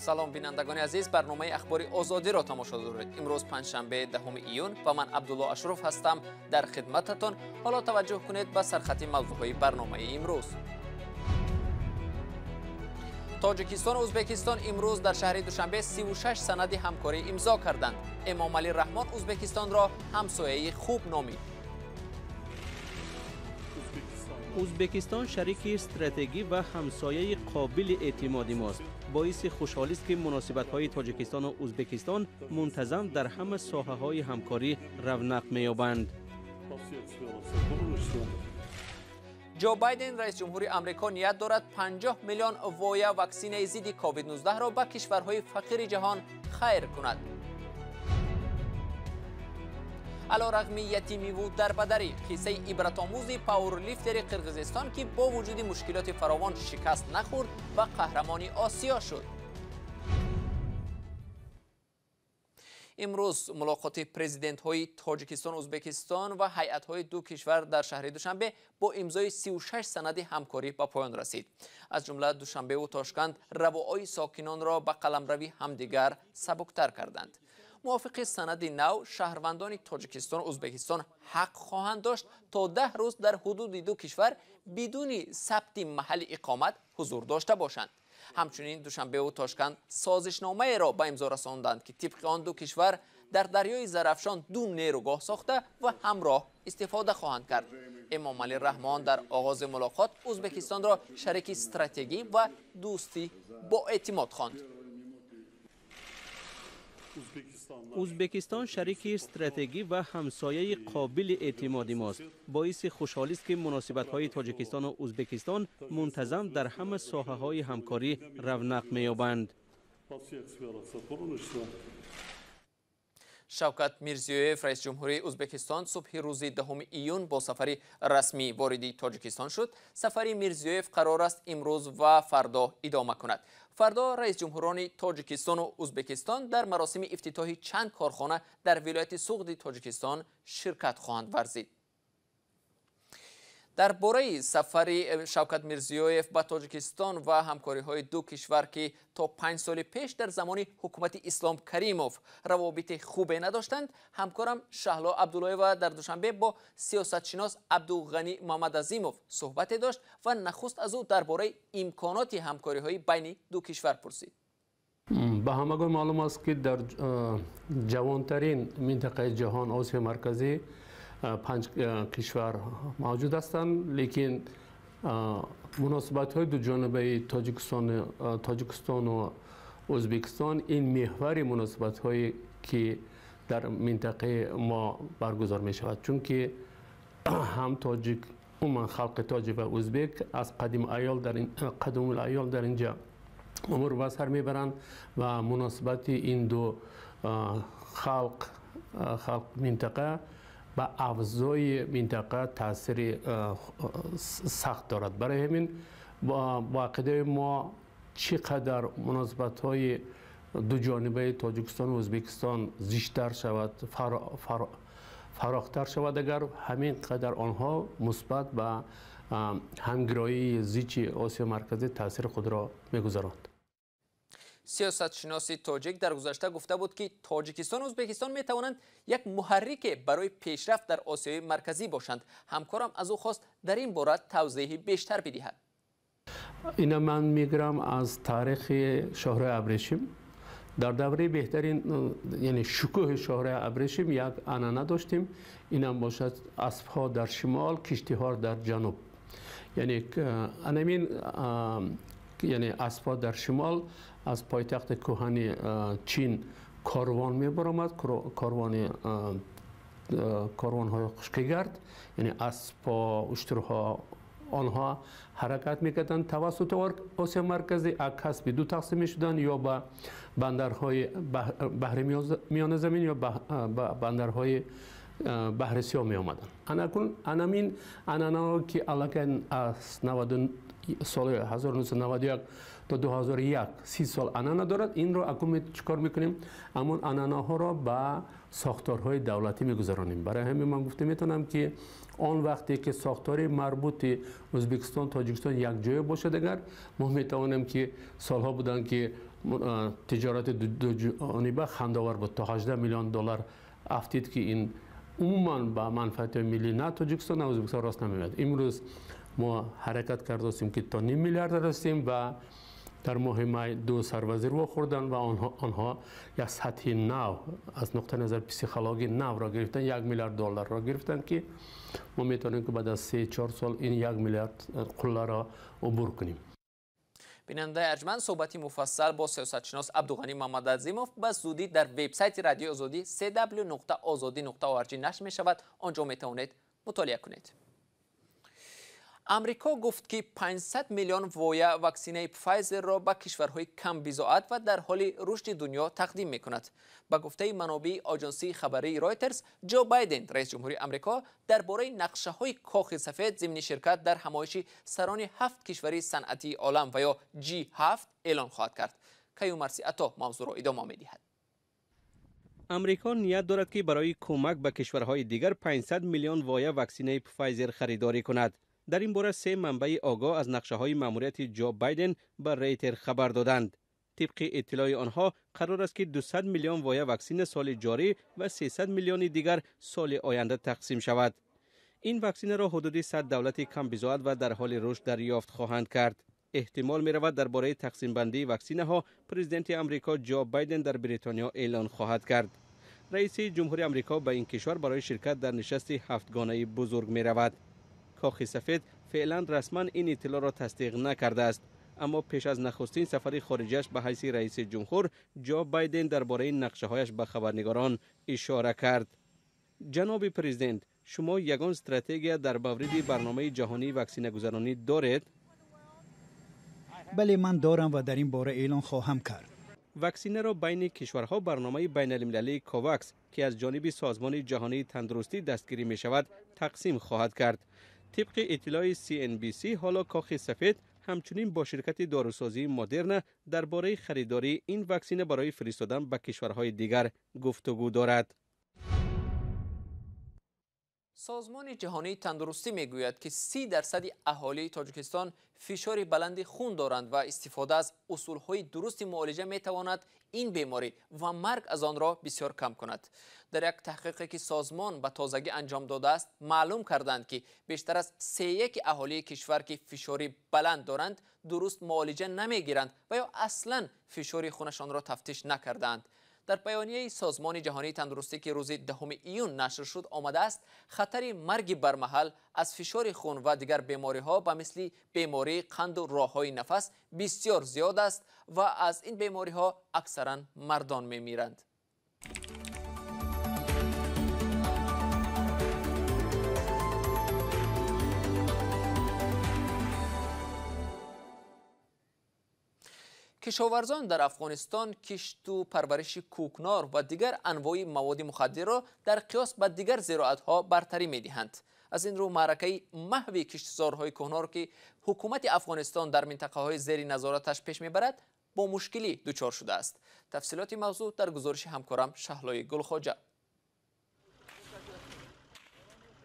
Салом, бинандагони азиз, барномаи Ахбори Озодиро тамошо доред. Имрӯз панҷшанбе, 10 июн, ва ман Абдулло Ашроф ҳастам дар хидмататон. Ҳоло таваҷҷӯҳ кунед ба сархати мавзӯъҳои барномаи имрӯз. Тоҷикистону Ӯзбекистон имрӯз дар шаҳри Душанбе 36 санади ҳамкорӣ имзо карданд. Эмомалӣ Раҳмон Ӯзбекистонро ҳамсояи хуб номид. Ӯзбекистон шарики стратегӣ ва ҳамсояи қобили эътимоди мост. Боиси хушҳолист, ки муносибатҳои Тоҷикистону Ӯзбекистон мунтазам дар ҳама соҳаҳои ҳамкорӣ равнақ меёбанд. Ҷо Байден, раис ҷумҳури Амрико, ният дорад 50 миллион воя ваксинаи зидди COVID-19-ро ба кишварҳои фақири ҷаҳон хайр кунад. Алорағми ятимиву дарбадарӣ, қиссаи ибратомӯзи пауэрлифтери Қирғизистон, ки бо вуҷуди мушкилоти фаровон шикаст нахӯрд ва қаҳрамони Осиё шуд. Имрӯз мулоқоти президентҳои Тоҷикистон, Ӯзбекистон ва ҳайатҳои ду кишвар дар шаҳри Душанбе бо имзои 36 санади ҳамкорӣ ба поён расид. Аз ҷумла Душанбеву Тошканд равоаи сокинонро ба қаламрави ҳамдигар сабуктар карданд. Мувофиқи санади нав, шаҳрвандони Тоҷикистону Ӯзбекистон ҳақ хоҳанд дошт то 10 рӯз дар ҳудуди ду кишвар бидуни сабти маҳалли иқомат ҳузур дошта бошанд. Ҳамчунин Душанбеву Тошканд созишномаеро ба имзо расонданд, ки тибқи он ду кишвар дар дарёи Зарафшон ду нерӯгоҳ сохта ва ҳамроҳ истифода хоҳанд кард. Эмомалӣ Раҳмон дар оғози мулоқот Ӯзбекистонро шарики стратегӣ ва дӯстӣ боэътимод хонд. Ӯзбекистон шарики стратегӣ ва ҳамсояи қобили эътимоди мост. Боиси хушҳолист, ки муносибатҳои Тоҷикистону Ӯзбекистон мунтазам дар ҳама соҳаҳои ҳамкорӣ равнақ меёбанд. Шавкат Мирзиёев, раис ҷумҳурии Ӯзбекистон, субҳи рӯзи 10 июн бо сафари расмӣ вориди Тоҷикистон шуд. Сафари Мирзиёев қарор аст имрӯз ва фардо идома кунад. Фардо раис ҷумҳурони Тоҷикистону Ӯзбекистон дар маросими ифтитоҳи чанд корхона дар вилояти Суғди Тоҷикистон ширкат хоҳанд варзид. Дар бораи сафари Шавкат Мирзиёев ба Тоҷикистон ва ҳамкориҳои ду кишвар, ки то 5 соли пеш дар замони ҳукумати Ислом Каримов равобити хубе надоштанд, ҳамкорам Шаҳло Абдуллоева дар Душанбе бо сиёсатшинос Абдуғанӣ Муҳаммадазимов суҳбате дошт ва нахуст аз ӯ дар бораи имконоти ҳамкориҳои байни ду кишвар пурсид. Ба ҳамагон маълум аст, ки дар ҷавонтарин минтақаи ҷаҳон, Осиёи Марказӣ, 5 кишвар мавҷуд ҳастанд, лекин муносибатҳои дуҷонибаи Тоҷикистону Ӯзбекистон ин меҳвари муносибатҳое ки дар минтақаи мо баргузор мешавад, чунки ҳам тоҷик, умуман халқи тоҷик ва ӯзбек аз қадимулайёл дар инҷа умр ба сар мебаранд ва муносибати ин ду халқ минтақа ба авзои минтақа таъсири сахт дорад. Барои ҳамин бо ақидаи мо чӣ қадар муносибатҳои дуҷонибаи Тоҷикистону Ӯзбекистон зиштар шавад, фарохтар шавад, агар ҳамин қадар онҳо мусбат ба ҳамгироии зичи Осиёи Марказӣ таъсири худро мегузаронад. Сиёсатшиноси тоҷик дар гузашта гуфта буд, ки Тоҷикистону Ӯзбекистон метавонанд як муҳаррике барои пешрафт дар Осиёи Марказӣ бошанд. Ҳамкорам аз ӯ хост дар ин бора тавзеҳи бештар бидиҳад. Ина ман мегирам аз таърихи шоҳраи Абрешим. Дар давраи беҳтарин, яъне шукӯҳи шоҳраи Абрешим, як анъана доштем. Инам бошад аспҳо дар шимол, киштиҳо дар ҷануб. Яъне анамин, яъне аспҳо дар шимол аз пойтахти кӯҳани Чин корвон мебаромад, корвонҳои хушкигард, яъне аспҳо, уштурҳо, онҳо ҳаракат мекарданд тавассути Осиёи Марказӣ, аз касби ду тақсим мешуданд, ё ба бандарҳои баҳри Миёназамин ё ба бандарҳои баҳри Сиёҳ меомаданд. Анамин анъанаро, ки аллакай аз соли 1991 То 2001 30 сол анъана дорад. Инро акнун чикор мекунем? Ҳамон анъанаҳоро ба сохторҳои давлатӣ мегузаронем. Барои ҳамин ман гуфта метавонам, ки он вақте ки сохтори марбути Ӯзбекистон, Тоҷикистон якҷоя бошад, агар мо метавонем, ки солҳо буданд, ки тиҷорати дуҷониба хандовар буд, то 18 миллион доллар афтид, ки ин умуман ба манфиати миллӣ на Тоҷикистон, на Ӯзбекистон рост намеояд. Имрӯз мо ҳаракат кардастем, ки то ним миллиард расем ва дар моҳи май ду сарвазир вохӯрданд ва онҳо як сатҳи нав аз нуқтаи назари психологии навро гирифтанд, 1 миллиард долларро гирифтанд, ки мо метавонем, ки баъд аз 3-4 сол ин 1 миллиард қулларо убур кунем. Бинандаи арҷманд, суҳбати муфассал бо сиёсатшинос Абдуғанӣ Мамадазимов ба зудӣ дар вебсайти Радиои Озодӣ cw.ozodi.org нашр мешавад. Он ҷо метавонед мутолиа кунед. Амрико гуфт, ки 500 миллион воя ваксинаи Пфайзерро ба кишварҳои камбизоат ва дар ҳоли рушди дунё тақдим мекунад. Ба гуфтаи манобеи оҷонсии хабарии Ройтерс, Ҷо Байден, раис ҷумҳури Амрико, дар бораи нақшаҳои Кохи Сафед зимни ширкат дар ҳамоиши сарони ҳафт кишвари санъатии олам ва ё G7 эълон хоҳад кард. Каюмарси Ато мавзӯъро идома медиҳад. Амрико ният дорад, ки барои кӯмак ба кишварҳои дигар 500 миллион воя ваксинаи Пфайзер харидорӣ кунад. Дар ин бора се манбаи огоҳ аз нақшаҳои маъмурияти Ҷо Байден ба Рейтер хабар доданд. Тибқи иттилои онҳо, қарор аст, ки 200 миллион воя ваксина соли ҷорӣ ва 300 миллиони дигар соли оянда тақсим шавад. Ин ваксинаро ҳудуди 100 давлати камбизоат ва дар ҳоли рушд дарёфт хоҳанд кард. Эҳтимол меравад, дар бораи тақсимбандии ваксинаҳо президенти Амрико Ҷо Байден дар Бритониё эълон хоҳад кард. Раиси ҷумҳури Амрико ба ин кишвар барои ширкат дар нишасти ҳафтгонаи бузург меравад. Кохи Сафед феълан расман ин иттилоъро тасдиқ накардааст, аммо пеш аз нахустин сафари хориҷиаш ба ҳайси раиси ҷумҳур Ҷо Байден дар бораи нақшаҳояш ба хабарнигорон ишора кард. Ҷаноби президент, шумо ягон стратегия дар мавриди барномаи ҷаҳонии ваксинагузаронӣ доред? Бале, ман дорам ва дар ин бора эълон хоҳам кард. Ваксинаро байни кишварҳо барномаи байналмилалии Ковакс, ки аз ҷониби Созмони ҷаҳонии тандурустӣ дастгирӣ мешавад, тақсим хоҳад кард. Тибқи иттилои CNBC, ҳоло Кохи Сафед ҳамчунин бо ширкати дорусозии Модерна дар бораи харидории ин ваксина барои фиристодан ба кишварҳои дигар гуфтугӯ дорад. Созмони ҷаҳонии тандурустӣ мегӯяд, ки 30% аҳолии Тоҷикистон фишори баланди хун доранд ва истифода аз усулҳои дурусти муолиҷа метавонад ин беморӣ ва марг аз онро бисёр кам кунад. Дар як таҳқиқе, ки созмон ба тозагӣ анҷом додааст, маълум карданд, ки бештар аз сеяки аҳолии кишвар, ки фишори баланд доранд, дуруст муолиҷа намегиранд ва ё аслан фишори хунашонро тафтиш накардаанд. Дар баёнияи Созмони ҷаҳонии тандурустӣ, ки рӯзи 10 июн нашр шуд, омадааст, хатари марги бармаҳал аз фишори хун ва дигар бемориҳо ба мисли бемории қанду роҳҳои нафас бисёр зиёд аст ва аз ин бемориҳо аксаран мардон мемиранд. Кишоварзон дар Афғонистон кишту парвариши кӯкнор ва дигар анвои маводи мухаддирро дар қиёс ба дигар зироатҳо бартарӣ медиҳанд. Аз ин рӯ маъракаи маҳви киштзорҳои кӯҳнор, ки ҳукумати Афғонистон дар минтақаҳои зери назораташ пеш мебарад, бо мушкилӣ дучор шудааст. Тафсилоти мавзӯъ дар гузориши ҳамкорам Шаҳлои Гулхоҷа.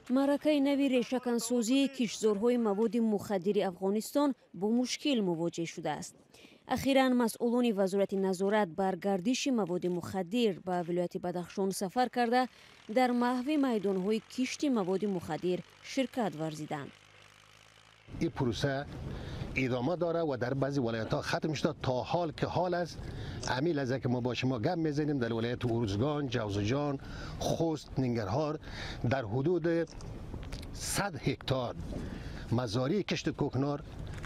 Маъракаи нави решакансозии киштзорҳои маводи мухаддири Афғонистон бо мушкил мувоҷеҳ шудааст. Ахиран масъулони вазорати назорат бар гардиши маводи мухаддир ба вилояти Бадахшон сафар карда, дар маҳви майдонҳои кишти маводи мухаддир ширкат варзиданд. Ин пруса идома дора ва дар баъзе вилоятҳо хатм шуда. То ҳол ки ҳол аст, ҳамин лаҳза ки мо бо шумо гап мезанем, дар вилояти Урузгон, Ҷавзуҷон, Хуст, Нингарҳор дар ҳудуди 100 ҳектар мазории кишти кӯкнор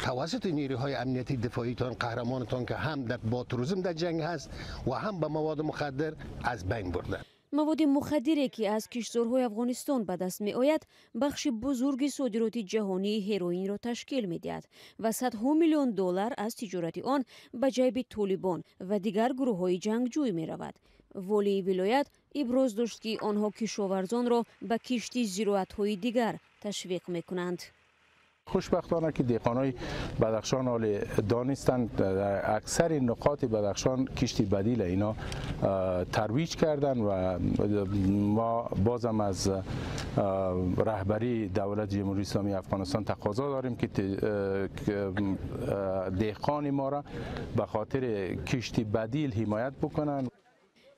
توسط نیروهای امنیتی دفاعیتان، قهرمانتان که هم در با تروریسم در جنگ هست و هم به مواد مخدر، از بین بردن. Маводи мухаддире, ки аз киштзорҳои Афғонистон ба даст меояд, бахши бузурги содироти ҷаҳонии ҳероинро ташкил медиҳад ва садҳо миллион доллар аз тиҷорати он ба ҷайби толибон ва дигар гурӯҳҳои ҷангҷӯй меравад. Волии вилоят иброз дошт, ки онҳо кишоварзонро ба кишти зироатҳои дигар ташвиқ мекунанд. Хушбахтона ки деҳқонои Бадахшон ҳоле донистанд, дар аксари нуқоти Бадахшон кишти бадил اینا ترویج کردن و ما بازم از رهبری دولت جمهوری اسلامی افغانستان تقاضا داریم که دهقان ما را به خاطر کشت بدیل حمایت بکنن.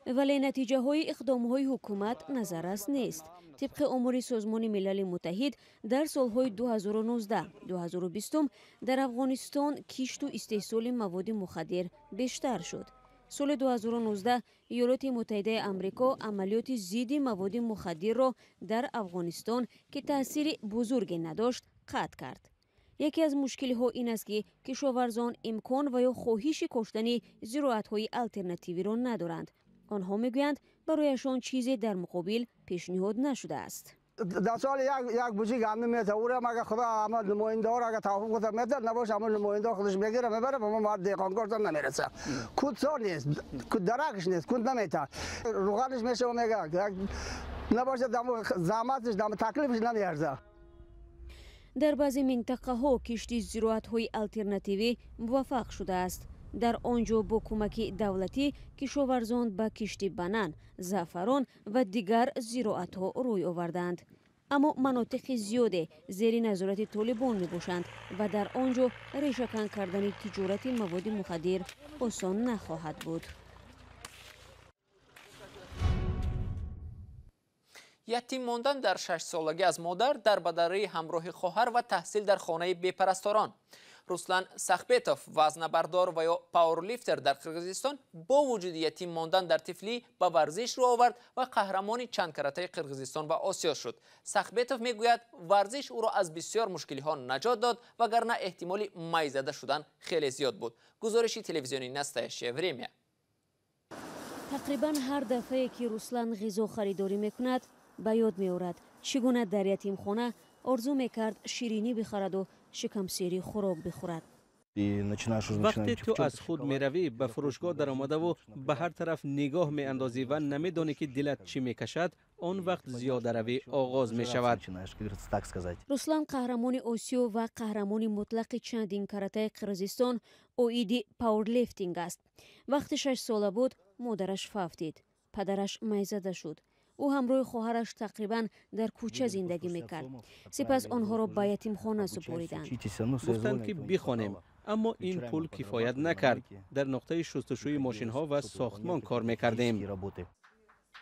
ولی نتیجه های اقدام های حکومت نظررس نیست. طبق آمار سازمان ملل متحد در سالهای 2019-2020 در افغانستان کشت و استحصال مواد مخدر بیشتر شد. سال 2019 ایالات متحده آمریکا عملیات ضد مواد مخدر را در افغانستان که تاثیر بزرگی نداشت قطع کرد. یکی از مشکل ها این است که کشاورزان امکان و یا خواهش کاشتن زراعت های آلترناتیوی را ندارند. آنها میگویند برایشان چیزی در مقابل پیشنهاد نشده است. در سال یک بوجی گندم میته، او را مگه خدا اما نماینده ها را اگه توافق کنه میته، نباشه اما نماینده خودش میگیره میبره، به ما دهقانکارتان نمیرسه. کود نیست، کود درکش نیست، کود نمیته، روغنش میشه و میگه نباشه دم زحمتش دم تکلیفش نمیارزه. در بعضی منطقه ها کشت زراعت های آلترناتیوی موفق شده است. در آنجا با کمک دولتی کشاورزان به کشت بنان، زعفران و دیگر زراعت ها روی آوردند. اما مناطق زیاده زیر نظارت طالبان می باشند و در آنجا ریشه‌کن کردن تجارت مواد مخدر آسان نخواهد بود. یتیم ماندن در 6 سالگی از مادر، در بدری همراه خواهر و تحصیل در خانه بی‌پرستاران. Руслан Сахбетов, вазнабардор ва ё пауэрлифтер дар Қирғизистон, бо вуҷуди ятим мондан дар тифлӣ ба варзиш рӯ овард ва қаҳрамони чандкаратаи Қирғизистон ва Осиё шуд. Сахбетов мегӯяд, варзиш ӯро аз бисёр мушкилиҳо наҷот дод, вагарна эҳтимоли майзада шудан хеле зиёд буд. Гузориши телевизиони «Настоящее время». Тақрибан ҳар дафъае ки Руслан ғизо харидорӣ мекунад, ба ёд меорад чӣ гуна дар ятимхона орзу мекард ширинӣ бихараду шикамсери хӯрок бихӯрад. вақте ту аз худ меравӣ, ба фурӯшгоҳ даромадаву ба ҳар тараф нигоҳ меандозӣ ва намедонӣ ки дилат чӣ мекашад, он вақт зиёдаравӣ оғоз мешавад. Руслан қаҳрамони Осиё ва қаҳрамони мутлақи чандин каратаи Қирғизистон оиди пауэрлифтинг аст. Вақти 6 сола буд, модараш фавтид, падараш майзада шуд. Ӯ ҳамроҳи хоҳараш тақрибан дар кӯча зиндагӣ мекард. Сипас онҳоро ба ятимхона супориданд. Гуфтанд ки бихонем, аммо ин пул кифоят накард. Дар нуқтаи шустушӯи мошинҳо ва сохтмон кор мекардем.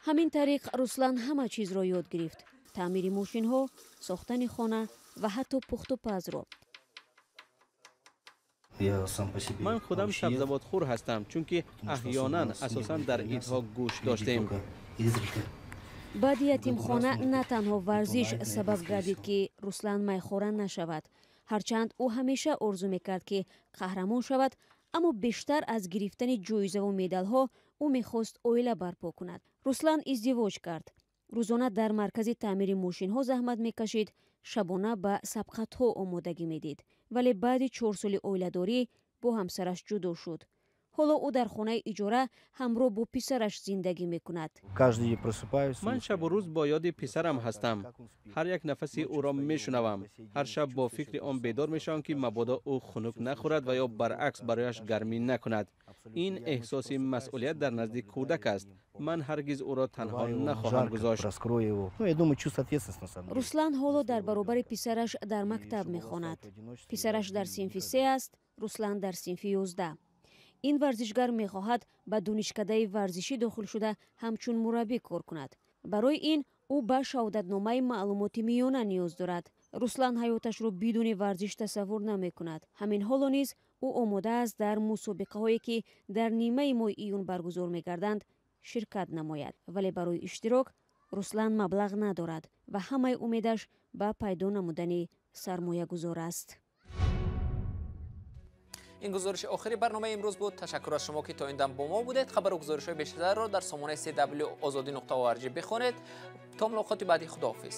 Ҳамин тариқ Руслан ҳама чизро ёд гирифт: таъмири мошинҳо, сохтани хона ва ҳатто пухту пазро. Ман худам сабзавотхӯр ҳастам, чунки аҳёнан асосан дар идҳо гӯшт доштем. Баъди ятимхона на танҳо варзиш сабаб гардид, ки Руслан майхора нашавад. Ҳарчанд ӯ ҳамеша орзу мекард, ки қаҳрамон шавад, аммо бештар аз гирифтани ҷоизаву медалҳо ӯ мехост оила барпо кунад. Руслан издивоҷ кард. Рӯзона дар маркази таъмири мошинҳо заҳмат мекашид, шабона ба сабқатҳо омодагӣ медид. Вале баъди 4 соли оиладорӣ бо ҳамсараш ҷудо шуд. Ҳоло ӯ дар хонаи иҷора ҳамроҳ бо писараш зиндагӣ мекунад. Ман шабу рӯз бо ёди писарам ҳастам. Ҳар як нафаси ӯро мешунавам. Ҳар шаб бо фикри он бедор мешавам, ки мабодо ӯ хунук нахӯрад ва ё баръакс барояш гармӣ накунад. Ин эҳсоси масъулият дар назди кӯдак аст. Ман ҳаргиз ӯро танҳо нахоҳам гузошт. Руслан ҳоло дар баробари писараш дар мактаб мехонад. Писараш дар синфи 3 аст, Руслан дар синфи 11. Ин варзишгар мехоҳад ба донишкадаи варзишӣ дохил шуда ҳамчун мураббӣ кор кунад. Барои ин ӯ ба шаҳодатномаи маълумоти миёна ниёз дорад. Руслан ҳаёташро бидуни варзиш тасаввур намекунад. Ҳамин ҳоло низ ӯ омода аст дар мусобиқаҳое ки дар нимаи моҳи июн баргузор мегарданд ширкат намояд. Вале барои иштирок Руслан маблағ надорад ва ҳамаи умедаш ба пайдо намудани сармоягузор аст. Ин гузориши охири барномаи имрӯз буд. Ташаккур аз шумо, ки то ин дам бо мо будед. Хабару гузоришҳои бештарро дар сомонаи cw ozodi.org бихонед. То мулоқоти баъдӣ, худоҳофиз.